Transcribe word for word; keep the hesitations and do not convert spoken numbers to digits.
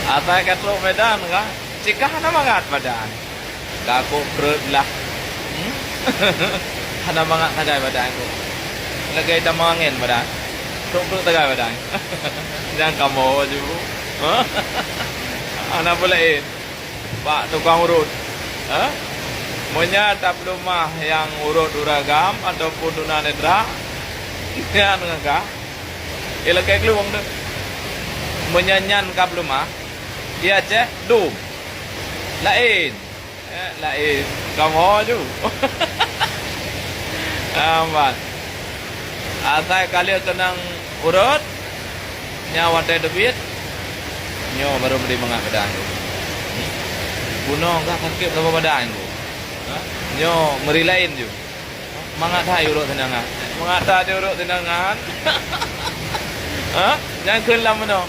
Asai ka trok Medan ka, cit ka hana mangat badan. Ka kok kreuet lah. Hmm? Hana mangat sagai badan kok. Lagèe tamong angén badan. Trok kreuet sagai badan. Nyang kamoe ju. Hana peulaén. Bak tukang urot. Ha? Meunyo tapeuleumah nyang urot ureueng agam ataupun tunanetra, nyan ngon ka. Eh, lakèe geuluwang tu. Meunyo nyan ka peuleumah, di Aceh dum. Laén. Eh, laén. Kamoe ju. Aman. Asai ka lheueh keunong urot, nyan watèe teubiet, nyoe barô meuri mangat badan. Bunoe ka sakét saboh badan. Ha? Nyoe meuri laén ju. Mangat hai urot sinangan. Mangat hai urot sinangan. Ha? Nyang kheun lam bunoe.